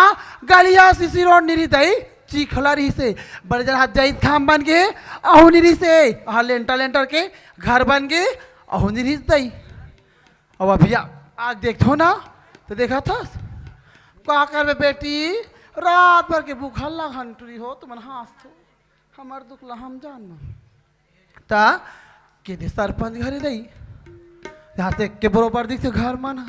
गलिया सीसी रोड नी रहिस दई, चिखला रहिस हे, बड़े जन हाथ जाई थाम बन गे, अहू नी रहिस हे, अहा लेंटर लेंटर के घर बन गे, अहू नी रहिस दई। अब अभी आ, आग देखथो ना, त देखत हस, का करबे बेटी, रात भर के भूखल ला घंटुरी हो, तुमन हांसथो, हमर दुख ला हम जानन। त के दे सरपंच घरे दई, जहां से के बरोबर दिखथे घर मन।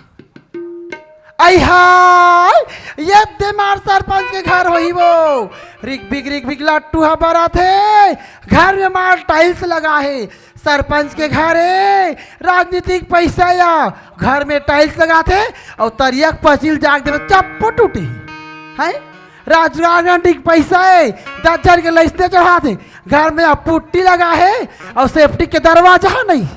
आई हाय, ये दे मार सरपंच के घर होही वो। रिक बिक, रिक बिक लट्टू हा बरत हे। घर में मार टाइल्स लगा हे। सरपंच के घर हे, राजनीतिक पैसा या घर में टाइल्स लगाथे अउ तरिया के पचिल जाग देवे, चप्पो टूटी। हैं? राजू राजमंडी के पैसा हे, दस हजार के लइसने चढ़ाथे, घर में अब पुट्टी लगा हे अउ सेफ्टी के दरवाजा हा नहीं,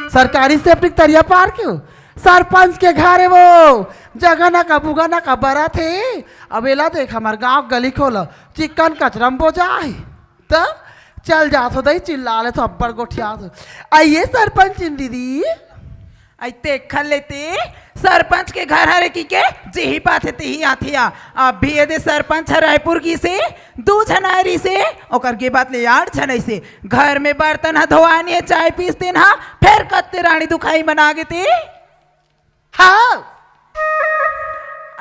सरकारी सेफ्टी के तरिया पार के हो। सरपंच के घर हे वो, जगह ना का बुगा ना का बरत हे। अब एला देख, हमर गांव गली खोला, चिक्कन कचरा में बोजा हे। त चल जात हो दई, चिल्ला ले तो अब्बड़ गोठियात हो। आइए सरपंचिन दीदी। आई तेखर लेते सरपंच के घर हरे कहिके जेही पाथे तेही आथे या। अब भी एदे सरपंच ह रायपुर गिसे, दू झन आए रिसे, ओकर गे बात ले आठ झन अइसे। घर में बर्तन ह धोआ नइ हे, चाय पीस तेन ह, फेर कत्ते रानी दुखाही मना गे ते। हाँ।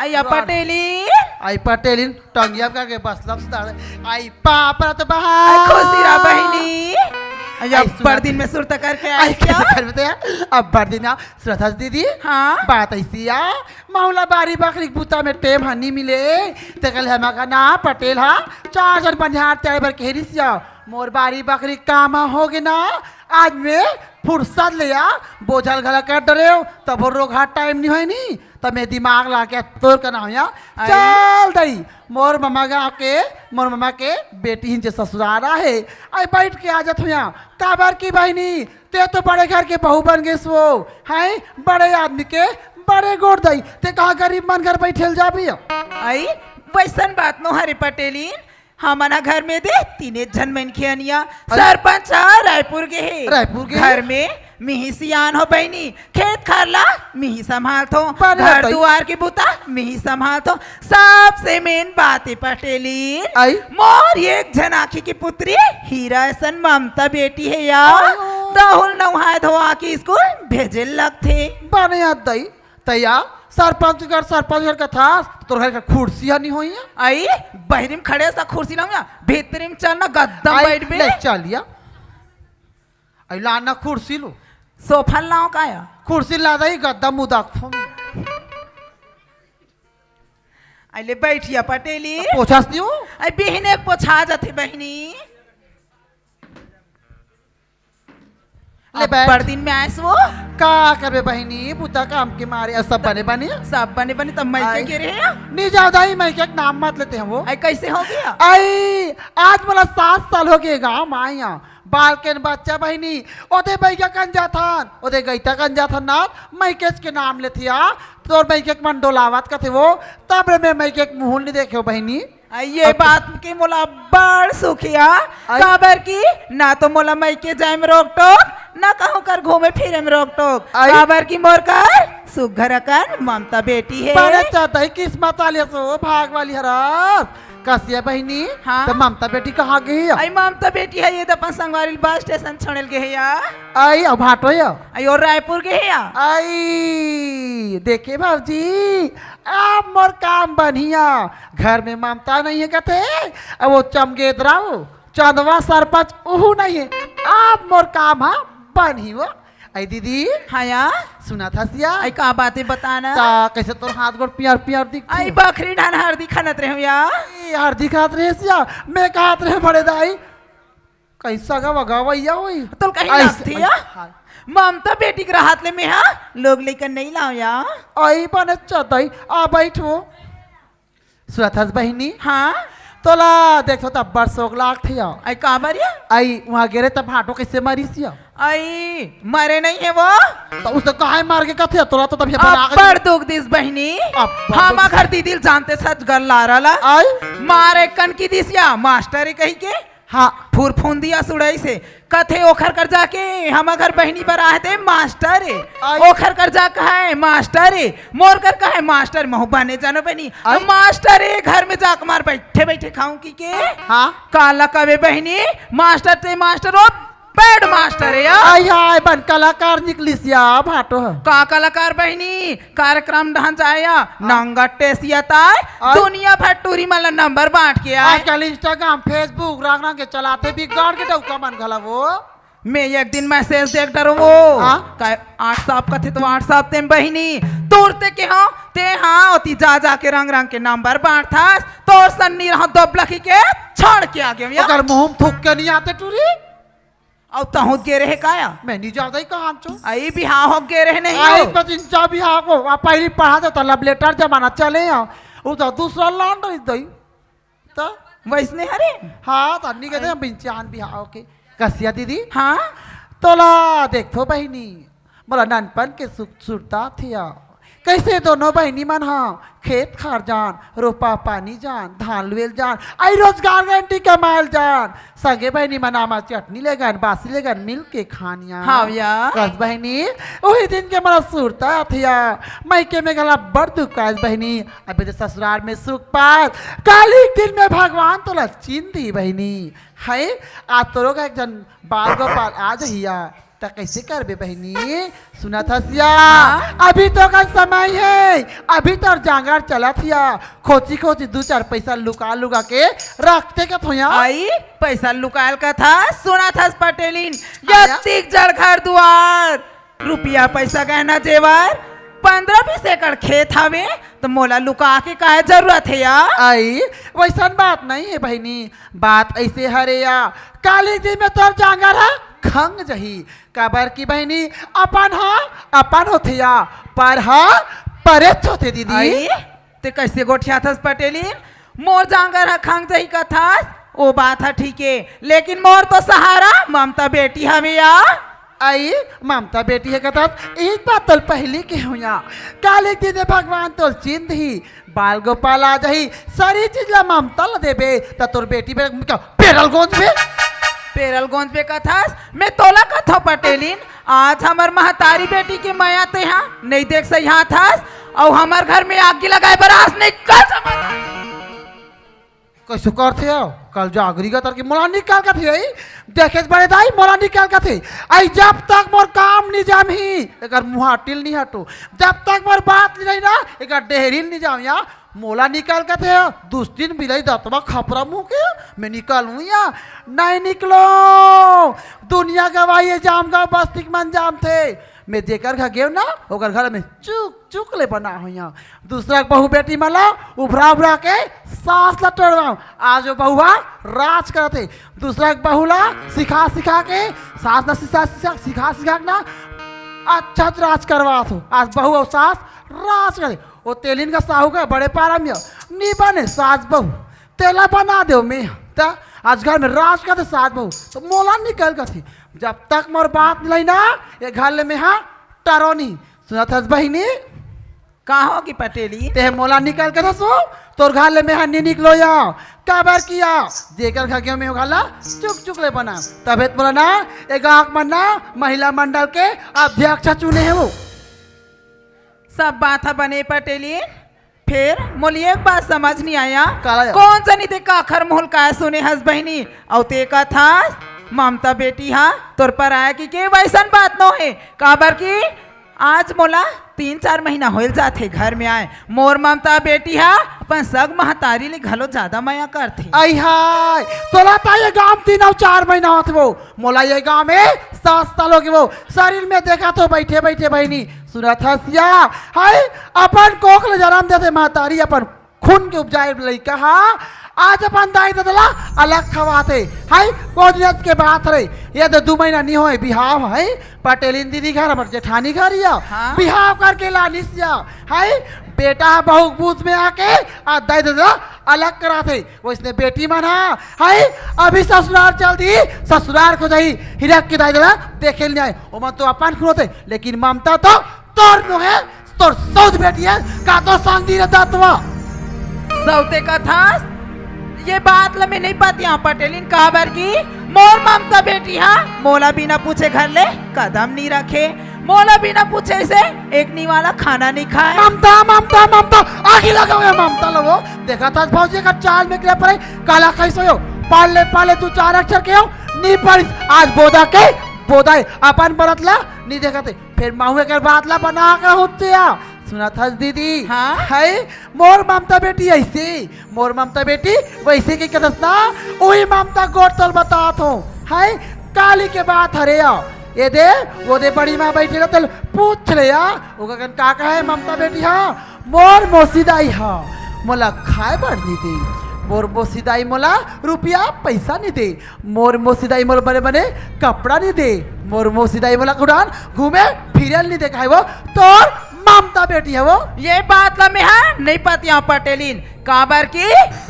अइया पटेलिन। अई पटेलिन, टंगिया करके बसलम सुधार। अई बाप रे तो बहा। अई खुशी रहा बहिनी। अइया अई सुना अब्बड़ दिन में सुरता करके अई आइस कइसे या? घर में तो यार, अब्बड़ दिन आ, सुरता दीदी। हाँ। बात अइसी या, महुला बारी बखरी के बुता में टेम ह नी मिले, ते कल हमा का ना पटेल हा, चार झन बनिहार तैयार बर कहे रिस या, मोर बारी बखरी काम ह होगे ना, आज मैं फुरसत ले या, बोझल घला कर डरेव, तब रोगहा टाइम नी होय नी, तब मैं दिमाग ला के तोर का ना होया। अई। चल दई, मोर ममा गाँव के, मोर ममा के बेटी हिन जे ससुरार आहे, अई बइठ के आ जात होया, काबर की बहिनी, ते तो बड़े घर के बहू बन गेस वो, हैं? बड़े आदमी के बड़े गोठ दई, ते कहाँ गरीब मन घर बइठे ल जाबे? अई, वइसन बात नो हरे पटेलिन, हमन ह घर में दे तीने झन मनखे अनिया, अरे। सरपंच ह रायपुर गे हे। रायपुर गे? घर में मिही सियान हो बहिनी, खेत खार ला मिही संभालथों, बने घर बताई। दुआर के बुता मिही संभालथों, सबसे मेन बात हे पटेलिन। अई? मोर एक झन आँखी के पुतरी हीरा असन ममता बेटी हे या, अयो। दहुल नउहाय धोआ के स्कूल भेजे ल लगथे। बने याद दई। तैया सरपंच घर, सरपंच घर कथस, तोर घर के कुर्सी ह नी होई। अई, बहिरी में खड़े सा कुर्सी लाऊं या, भीतरी में चल ना गद्दा में अई, बइठबे। ले चल या। अई ला ना कुर्सी लो। सोफा लाऊं का या? कुर्सी ला दई, गद्दा मुदा के फोन। अई ले बइठ या पटेली। पोछास नी हो? अई बिहने के पोछा जाथे बहिनी। ले अब बैठ। बड़ दिन में आएस वो। का करबे बहिनी, बुता काम के मारे, अउ सब बने बने। सब बने बने, तब मइके आय। के रहे हैं? नी जाव दाई, मइके के नाम मत लेते हैं वो। अई, कइसे हो गया? अई, आज मोला सात साल हो गए गाँव में आया। बाल के न बच्चा बहिनी, ओदे बइगा कन जाथन, ओदे गइता कन जाथन ना, मइकेच के नाम लेथे या, तोर मइके के मन डोलावत कथे वो, तब ले मैं मइके के मुँह नी देखे हो बहिनी। अई, ये अउ बात के मोला बड़ सुख या, अई। काबर कि ना तो मोला मइके जाए में रोक टोक, ना कहूँ कर घूमे फिरे में रोक टोक, अई। काबर कि मोर कर सुघर अकन ममता बेटी हे। बड़े चतई किस्मत वाली हस ओ, भाग वाली हरस। कसिया बहिनी, हाँ? त ममता बेटी कहाँ गे हे? अई ममता बेटी ह, ये तो अपन संगवारी ल बस स्टेशन छोड़े ल गे हे या। अई, अउ भाटो या? अई, अउ रायपुर गे हे या। अई, देखे भौजी, अब मोर काम बनिया, घर में ममता नइ हे कथे, अब वो चमगेदरा वो, चंदवा सरपंच उहू नइ हे, अब मोर काम ह बनही वो। अई दीदी, हाँ या? सुनत हस या? अई का बात हे बता ना? त कइसे तोर हाथ गोड़ पियर पियर दिखथे? अई बखरी ढान हरदी खनत रहेंव या। अई हरदी खात रहेस या? मैं कहत रहेंव बड़े दाई, कइसा गवा गवैया होई। तोल कहीं अइसे, लगथे या? अई, हाँ। ममता बेटी के रहत ले मेहा लोग लइका नइ लाव या। अई बने चतई, आ बइठ वो। सुनत हस बहिनी? हाँ? तोला देखथों त अब्बड़ सोक लागथे या। अई काबर या? अई उहाँ गे रहे त भाटो कइसे मरिस या? अई मरे नइ हे वो। त उसे काहे मर गे कथे? तोला तो तभी बना के अब्बड़ दुख दिस बहिनी। अब्बड़ हमर दुख। घर दीदी ल जानते सच गल लारा ला। अई? मारे कन की दिस या मास्टर हे कहिके। हाँ। फुरफुंदिया सुड़ई से कथे ओखर कर जाके हमर घर बहिनी बर आहे ते मास्टर हे। आई। ओखर कर जा कहे मास्टर हे, मोर कर कहे मास्टर, महू बने जानो बहिनी। आई। मास्टर हे घर में जाके मार बइठे बइठे खाऊं कहिके। हाँ। काला कबे बहिनी, मास्टर ते मास्टर ओ पेड मास्टर हे या। आई हाय बन कलाकार निकलिस या भाटो ह। का कलाकार बहिनी? कार्यक्रम डहन जाय या, हाँ। नंगट टेसिया ताय, और? दुनिया भर टूरी मन ला नंबर बांट के आय। आजकल Instagram, Facebook, रंग रंग के चलाथे, बिगाड़ के डउका मन घला वो। मैं एक दिन message देख डरो वो। हाँ? का WhatsApp कथे तो WhatsApp तेम बहिनी, तोर ते के हाँ, ते हाँ, ओती जा जा के रंग रंग के नंबर बांटथस, तोर सन्नी रहा दोबलखी के छोड़ के आ गयो या। ओकर मुंह में थूक के नहीं आते टूरी। अउ तहूँ गे रहे काया? मैं नहीं जाता ही कहाँ चो। अई बिहाव हो गे रहे नहीं आई हो। पतिंचा बिहाव को, आ पहली पढ़ा दे तो love letter जमाना चले आ। वो तो दूसरा लान रही दई। तो वैसने हरे? हाँ, तो अन्नी कहते हैं बिंचान बिहाव के। कसिया दीदी? हाँ? तोला देखो बहिनी, मोला ननपन के सुख सुरता थिया। कइसे दोनों बहिनी मन ह खेत खार जान, रोपा पानी जान, धान लुएल जान, अई रोजगार गारंटी कमाएल जान, संगे बहिनी मन आमा चटनी लेगन, बासी लेगन, मिल के खान या। हाँ भैया। कस बहिनी, उही दिन के मोला सुरता आथे या, मइके में घला बड़ दुख आइस बहिनी, अबे तो ससुरार में सुख पास, काली दिन में भगवान तोला चिन्ह दिही बहिनी। है, आज तोरो का एक झन बाल गोपाल आ जही या, त कइसे करबे बहिनी? सुनत हस या? हाँ। अभी तो का समय हे, अभी तो जांगर चलत हे या, खोची खोची दू चार पइसा लुका लुका के रखते कथों या। अई, पइसा लुकाएल कथस, सुनत हस पटेलिन, हाँ या। अतिक जड़ घर दुआर, रुपया पइसा गहना जेवर, पंद्रह बीस एकड़ खेत हवे, त मोला लुका के काहे जरूरत हे या? अई, वइसन बात नइ हे बहिनी, बात अइसे हरे या, काली दिन में तोर जांगर ह खंग जही, काबर कि बहिनी, अपन ह अपन होथे या, पर ह परेच होथे दीदी। अई, ते कइसे गोठियाथस पटेलिन? मोर जांगर ह खंग जही कथस, ओ बात ह ठीक हे, लेकिन मोर तो सहारा ममता बेटी हवे या। अई, ममता बेटी हे कथस, एक बात तोल पहिली के हुआ, काली दिन भगवान तोल चिन्ह दिही, बाल गोपाल आ जही, सारी चीज ला ममता ला देबे, त तोर बेटी बे-, का, पेरल गोंजबे? पेरल गोंजबे कथस, मैं तोला कथों पटेलिन, आज हमर महतारी बेटी के मया तेहा नइ देख सहियाथस, अउ हमर घर में आगी लगाए बर आस निकल जा। कइसे करथे हो? कल जागरी का तरके मोला निकाल कथे, अई? देखेच बड़े दाई, मोला निकाल कथे। अई जब तक मोर काम नइ जामही, एकर मुहाटिल नइ हटो। जब तक मोर बात नइ रही ना, एकर डेहरिल नइ जाम या। मोला निकाल कथे, दुस्तीन बिलाई दतवा खपरा मुंह के, मैं निकलूं या? नइ निकलों। दुनिया गवाही हे, जामगांव बस्ती के मन जानथे। मैं जेकर घर गेंव ना, ओकर घर में चुक चुक ले बना हों या। दूसरा के बहू बेटी मन ला उभरा उभरा के सास ला टोरवांव। आज ओ बहू ह राज करत हे। दूसरा के बहू ला सिखा सिखा के, सास ला सिखा सिखा, सिखा सिखा के ना अच्छा राज करवात हों। आज बहू अउ सास राज करत हे। ओ तेलिन का साहू का बड़े पारा में नइ बने सास बहू। तेला बना देंव मैं। त आज घर में राज करथे सास बहू, त मोला निकल कथे। जब तक मोर बात नइ रही ना, ए घर ले मैं हा टरों नहीं। सुनत हस बहिनी? का होगे पटेलिन? तेह मोला निकल कथस, तोर घर ले मैं हा नइ निकलों या। काबर कि या, जेकर घर गेंव मैं ओ घर ला चुक चुक ले बना। तभे त मोला ना, ए गांव के मन ना, महिला मंडल के अध्यक्ष चुने हे वो। सब बात ह बने पटेलिन, फेर मोला एक बात समझ नइ आय या। काला या? कोन जनी ते काखर मुंह ले काय सुने हस बहिनी? अउ ते कथस, ममता बेटी ह तोर पराया कहिके, वइसन बात नोहे। काबर कि आज मोला तीन चार महीना होइल जाथे घर में आए। मोर ममता बेटी ह अपन सग महतारी ले घलो जादा मया करथे। अई हाय, तोला त ए गांव में तीन अउ चार महीना होथे वो, मोला ए गांव में सात साल होगे वो। सरीर में देखत हों बइठे बइठे बहिनी, सुनत हस या, हाय, अपन कोख ले जनम देथे महतारी, अपन खून के उपजाए लइका ह आज अपन दाई ददा ला अलग खवाथे। हाय, कोन दिन के बात हरे, ए दे दू महीना नइ होय बिहाव हे, पटेलिन दीदी घर, हमर जेठानी घर या, हाँ। बिहाव करके लानिस या। हाय, बेटा ह बहू के बूथ में आके आ दाई ददा ला अलग कराथे। वइसने बेटी मन ह, हाय, अभी ससुरार चल दिही, ससुरार को जाही, हिरक के दाई ददा ला देखे ल नइ आय। ओमन तो अपन खून होथे, लेकिन ममता तो तोर नोहे, तोर सौत बेटी हे, का तोर संगी रे दतवा? सौते कथस, ए बात ल मैं नइ पतियावं पटेलिन, काबर कि मोर ममता बेटी ह मोला बिना पूछे घर ले कदम नइ रखे, मोला बिना पूछे से एक निवाला खाना नइ खाय। ममता, ममता, ममता, आगी लगावे ममता ल वो। देखत हस भौजी का चाल में गिरे परे, काला कइसे हो? पढ़ ले, पढ़ ले, दू चार अक्षर के हो, नइ पढ़िस, आज बोदा के, बोदा हे, अपन बरत ला नइ देखत हे। फेर महूं एकर बात ला बना के होथे या। सुनत हस दीदी? हाँ? हाय, मोर ममता बेटी अइसे, मोर ममता बेटी वइसे कहिके कथस ना, उही ममता गोठ तोल बतात हों। हाय, काली के बात हरे या। ए दे, ओ दे बड़ी माँ बइठे रहिथे, पूछ ले या। ओकर कन का कहे ममता बेटी ह, मोर मौसी दाई ह मोला खाए बर नइ दे, मोर मौसी दाई मोला रुपया पइसा नइ दे, मोर मौसी दाई मोला बने बने कपड़ा नइ दे, मोर मौसी दाई मोला कुदान घूमे फिरे ल नइ दे, काहे वो तोर ममता बेटी हे वो। ए बात ला मैं हा नइ पतियावं पटेलिन, काबर कि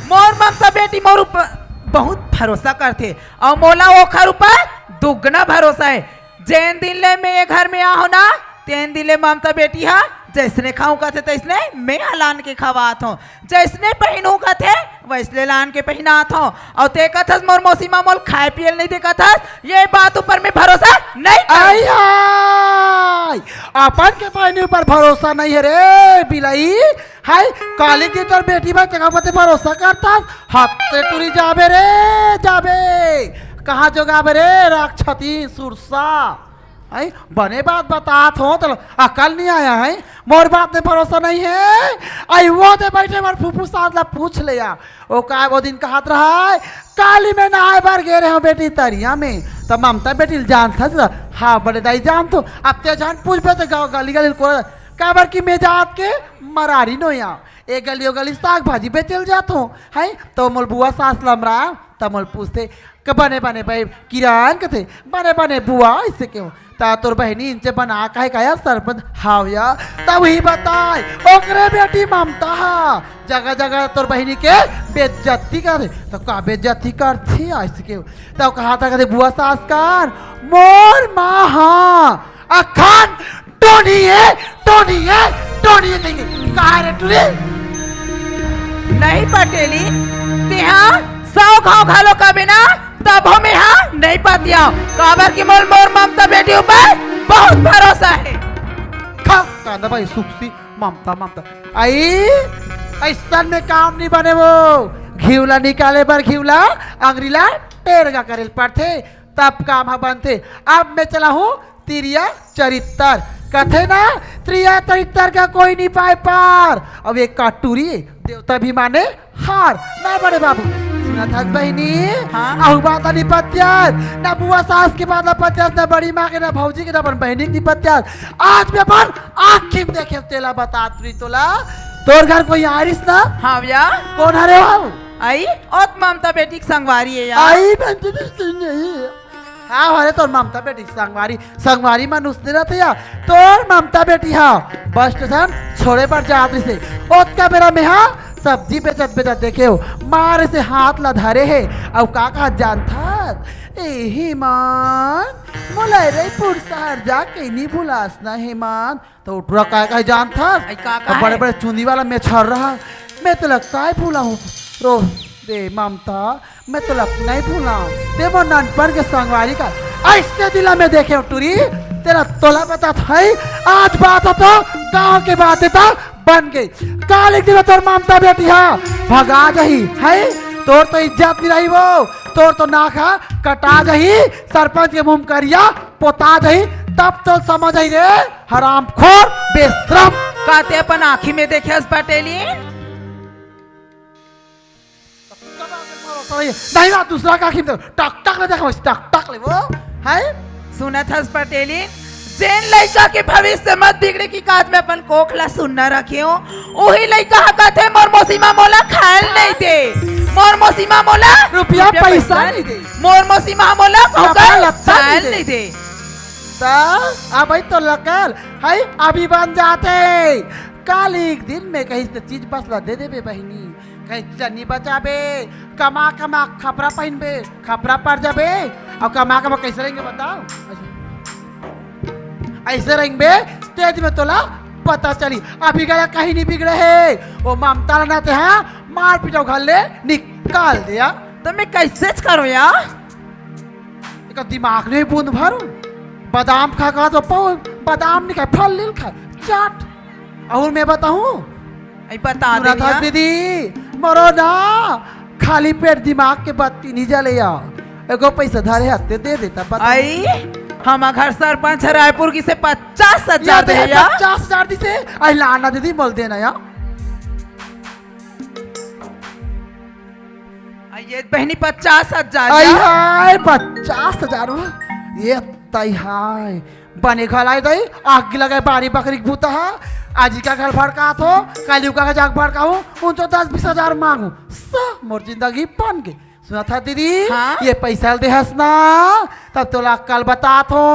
मोर ममता बेटी मोर ऊपर बहुत भरोसा करथे अउ मोला ओखर ऊपर दुगना भरोसा हे। जेन दिन ले मैं ए घर में आहों ना, तेन दिन ले ममता बेटी ह जइसने खाहूं कथे तइसने मैं ह लान के खवात हंव, जइसने पहिनहूं कथे वइसने लान के पहिनात हंव। अउ तें कथस मोर मौसी मा मोला खाय पिये ल नइ दे कथस, ये बात ऊपर में भरोसा नइ करंव। अई हाय, अपन के बहिनी ऊपर भरोसा नइ हे रे बिलई। हाय, काली के तोर बेटी बर तें का बते भरोसा करथस, हत्ते टूरी जाबे रे जाबे। कहां जोगाबे रे राक्षसी सुरसा। हाय, बने बात बतात हंव, तोला अकल नइ आय हे। मोर बात में भरोसा नइ हे। अई वो दे बइठे मोर फूफू सास ला पूछ ले या। ओ का, वो दिन कहत रहय, काली में नहाय बर गे रहेंव बेटी तरिया में, त ममता बेटी ल जानथस? हां बड़े दाई जानथंव। अब तें झन पूछबे त गांव गली गली ल कोरा, काबर कि मैं जात के मरारी नोया, ए गली ओ गली साग भाजी बेचे ल जाथंव, हाय, त मोर बुआ सास लमरा, त मोला पूछथे, "के बने बने बे किरण?" कथे, "बने बने बुआ," अइसे केहेंव। "त तोर बहिनी इंचे बना काहे काया सरपंच?" "हाव या।" "त उही बताय, ओकरे बेटी ममता ह जगह जगह तोर बहिनी के बेइज्जती करथे।" "त का बेइज्जती करथे?" अइसे केहेंव। त कहात हे, कथे, "बुआ सास कर मोर मां ह अखन टोनी हे, टोनी हे, टोनी हे कहिके।" का रे टूरी? नहीं पटेली, तेहा सौ घांव घलो कबे ना, तभो मेहा नहीं पतियाव, काबर कि मोला मोर ममता बेटी ऊपर बहुत भरोसा हे। खा, कांदा भाई सुक्सी, ममता, ममता। अई, अइसन में काम नइ बने वो। घीव ला निकाले बर घीव ला, अंगरी ला टेरगा करे ल पड़थे, तब काम ह बनथे। अब मैं चलाहूं तिरिया चरित्तर। कथे ना, तिरिया चरित्तर का कोई नइ पाय पार। अब एक का टूरी, देवता भी माने हार। ना बड़े बाबू, सुनत हस बहिनी? हां। अहू बात नइ पतियास, ना बुआ सास के बात नइ पतियास, ना बड़ी मां के, ना भौजी के, ना अपन बहिनी के नइ पतियास। आज मैं अपन आंखी में देखेंव तेला बतात रही तोला। तोर घर कोई आरिस ना? हां भैया। कोन हरे वो? अई, ओ त ममता बेटी के संगवारी हे यार। अई, बंदे भी सुन नहीं। हां, अरे तोर ममता बेटी संगवारी, संगवारी मन उसने रथे या। तोर ममता बेटी ह बस स्टेशन छोड़े बर जात रहिसे। ओतका बेरा में हा सब्जी बेचत बेचत देखेंव, मारे से हाथ ला धरे हे। अउ का कहत जानथस? ए हेमंत, मोला रईपुर शहर जाके नी भुलास ना हेमंत। त ओ टूरा काय काय जानथस? अई, का, का त बड़े हे? बड़े चुंदी वाला मेछर रहा, मैं तोला काय भुलाहूं? रो दे ममता, मैं तोला नहीं भुलाहूं। ते मोर नानपन के संगवारी का, अइसे दिन ला मैं देखेंव टूरी, तेला तोला बतात हंव, आज बात ह तो गांव के बात हे त बन गे। काली के दिन तोर ममता बेटी हा भगा जाही, है? तोर तो इज्जत नइ रही वो, तोर तो नाक हा कटा जाही, सरपंच के मुंह करिया पोता जाही, तब तो समझ आही रे। हरामखोर, बेशरम। का ते अपन आँखी में देखे हस पटेलिन? नहीं बा, दूसरा का आँखी में देख, टक टक ले देख, बस टक टक ले वो, है? सुनत हस पटेलिन, जेन लइका के भविष्य मत बिगड़े की काज में अपन कोख ला सुन्ना रखे हो, उही लइका ह कथे मोर मौसी मा मोला खायल नहीं दे, मोर मौसी मा मोला रुपया रुपया पैसा पैसा नहीं दे। मोर मौसी मा मोला कपड़ा ओकर लत्ता नहीं खायल दे। नहीं दे। त अबे तो लकल है, अभी बन जाते। काल एक दिन में कहीं से चीज बस ला दे देबे बहिनी, कहीं चन्नी बचाबे, कमा कमा खपरा पहिनबे, खपरा पड़ जाबे, अउ कमा कमा कैसे रहेंगे बताओ? ऐसे रहेंगे तेज में तोला पता चली। अभी गला कहीं नहीं बिगड़े है, वो ममता ला ना ते हाँ मार पीट अउ घर ले निकाल दिया। तो मैं कैसे करूँ यार? एकर दिमाग नहीं बूंद भर। बादाम खा खा तो पाओ, बादाम नहीं खाए, फल लील खाए, चाट। अउ मैं बताऊं? आई बता दे सुना था भैया। दीदी, मरो ना, खाली पेट दिमाग के बत्ती नहीं जले या। एगो पैसा धरे हत्ते दे देता, बता। आई, हम घर सरपंच रायपुर की से पचास हजार दे दे या। पचास हजार दी से, आई लाना दीदी, मोल देना या। आ, ये बहिनी पचास हजार आई या। हाय, पचास हजार हो। ये तई हाय। बने घलाई दई, आग लगे बारी बकरी के बूता हा। आज का घर भड़कात हो, काली का जाग भड़काहूँ, उन तो दस बीस हजार मांगू। सा, मोर जिंदगी बन गई। सुना था दीदी, हाँ? ये पैसा देहस ना, तब तोला कल बतात हो।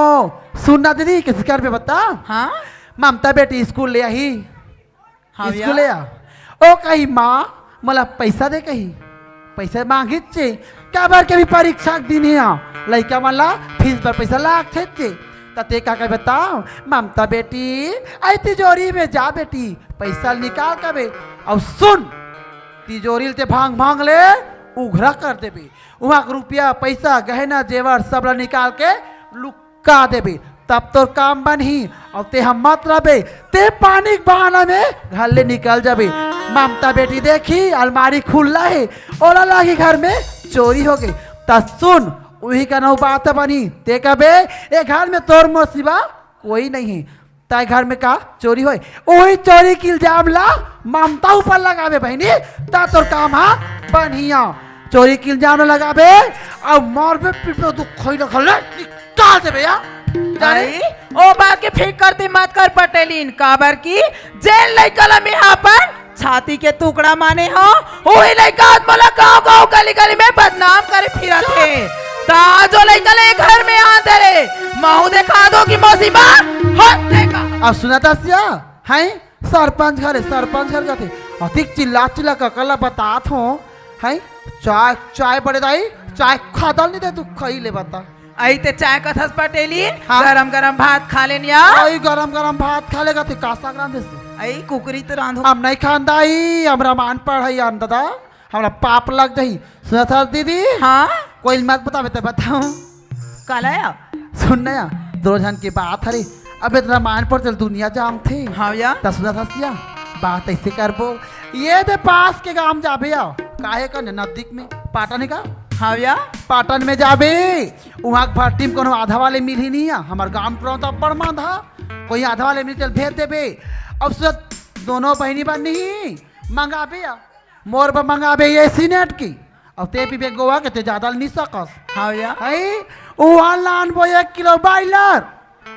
सुन ना दीदी, किसी कर में बता। हाँ? ममता बेटी स्कूल ले आई। हाँ भैया। स्कूल ले आ। ओ कही, "माँ, मोला पैसा दे," कही। पैसा मांगिस चे, काबर के भी परीक्षा के दिन हे, आ लइका मन ला फीस बर पैसा लागथे चे। त ते का कहे बताओ, ममता बेटी, आई तिजोरी में जा बेटी, पैसा निकाल कबे। अउ सुन, तिजोरी ल ते भांग भांग ले उघरा कर देबे। उहाँ के रुपया, पैसा, गहना, जेवर सब ला निकाल के लुका देबे, तब तोर काम बनही। अउ ते ह मत रबे, ते पानी के बहाना में घर ले निकल जाबे। ममता बेटी देखी, अलमारी खुल्ला हे, ओला लागी घर में चोरी हो गई। त सुन, उही कनऊ बात बनही। ते कबे, ए घर में तोर मोर सिवा कोई नहीं हे। ताय घर में का चोरी होय? उही चोरी के इल्जाम ला ममता ऊपर लगाबे बहिनी, त तोर काम हा बनही। चोरी के इल्जाम ला लगाबे, अउ मारबे, पीटबे, दुख खोई ना खले, निकाल देबे या। जाने? आई, ओ बात के फिकर ते मत कर पटेलिन, काबर कि जेन लइका ला मैं अपन छाती के टुकड़ा माने हो, उही लइका आज मोला गांव-गांव, गली-गली में बदनाम करे फिरत हे। त आज ओ लइका ले घर में आन दे रे, महू देखा दो कि मौसी बा, हट देगा। अब सुनत हस या, हैं? सरपंच घर हे, सरपंच घर कथे, अतिक चिल्ला चिल्ला कका ला बतात हो, हैं? चाय, चाय बड़े दाई, चाय खादल नहीं दे, तू खई ले बता। आई ते चाय कथस पटेली, हाँ? गरम गरम भात खा लेन या। आई गरम गरम भात खा लेगा, ते का साग रांधे से? आई कुकरी तो रांधो। हम नहीं खान दाई, हम रामायण पढ़ई आन दादा, हमरा पाप लग जाही। सुनत हस दीदी? हाँ? कोई मत बतावे ते बताओ। काला या? सुन ना या, दो झन के बात हरे, अबे त रामायण पढ़ चल दुनिया जानथे। हाँ या? त सुनत हस या, बात ऐसे करबो, ये दे पास के गांव जाबे या, काहे का नजदीक में पाटन हे का? हाँ या? पाटन में जाबे, उहाँ के भट्टी में कोनो आधा वाले मिलही नहीं या, हमर गांव टोला तो अब्बड़ मंद हा, कोई आधा वाले मिल चल भेज देबे। अब सुनत दोनों बहिनी बन नहीं मंगाबे या, मोर बर मंगाबे ये सिनेट की, अब ते पीबे गोवा के ते ज्यादा नहीं सकस। हाँ या? है, उहाँ लानबो एक किलो बॉयलर,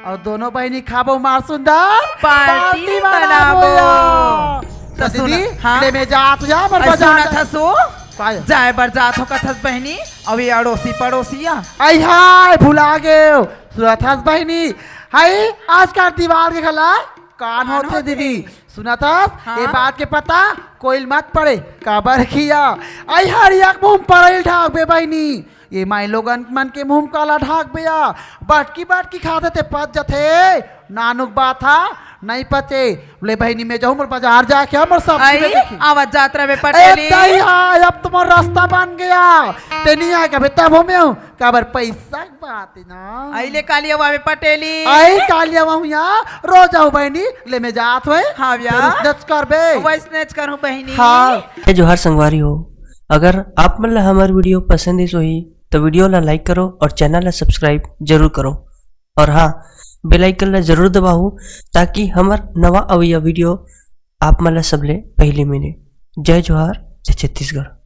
अउ दोनों बहिनी खाबो मार सुंदर पार्टी पार्टी बनाबो बनाबो। या। त त सुन, दीदी, हाँ? ले में जात या, हमर अरे बाजार सुनत जा- हसो? काय? जाए बर जात हो कथस बहिनी, अउ ये अड़ोसी पड़ोसी या। आई हाय, भुला गेव। सुनत हस बहिनी, हाय, आजकल दीवार के घला कान कान होथे होथे। दीदी। सुनत हस? हाँ। ये बात के पता कोई ल मत पड़े, काबर किया? आई हर एक मुंह पड़ल ढाकबे बहिनी। ये माई लोगन मन के मुंह काला ढाकबे या। बटकी बटकी खाथे ते पच जथे। नानुक बात हा, नहीं पचे। ले बहिनी में जाहूं, मोर बाजार जाके, मोर सब्जी आई, में देखी। आवत जात रहे ए, पटेली। तई हा, अब तुम्हार रास्ता बन गया। ते नहीं आए कबे तब हो में हूँ। काबर पैसा के बात हे ना। आई ले काली आवा में पटेली। आई काली आवा हूँ या, रोज आऊ बहिनी, ले में जात होए। हाँ या। फिर snatch करबे। वही snatch करूँ बहिनी। हाँ। जय जोहार संगवारी हो, अगर आप मन ला हमर वीडियो पसंद आइस होही, तो वीडियो ला like करो और चैनल ला subscribe जरूर करो। और हाँ, bell icon ला जरूर दबाओ, ताकि हमर नवा अवइया वीडियो आप मन ला सबले पहले मिले। जय जोहार, जय छत्तीसगढ़।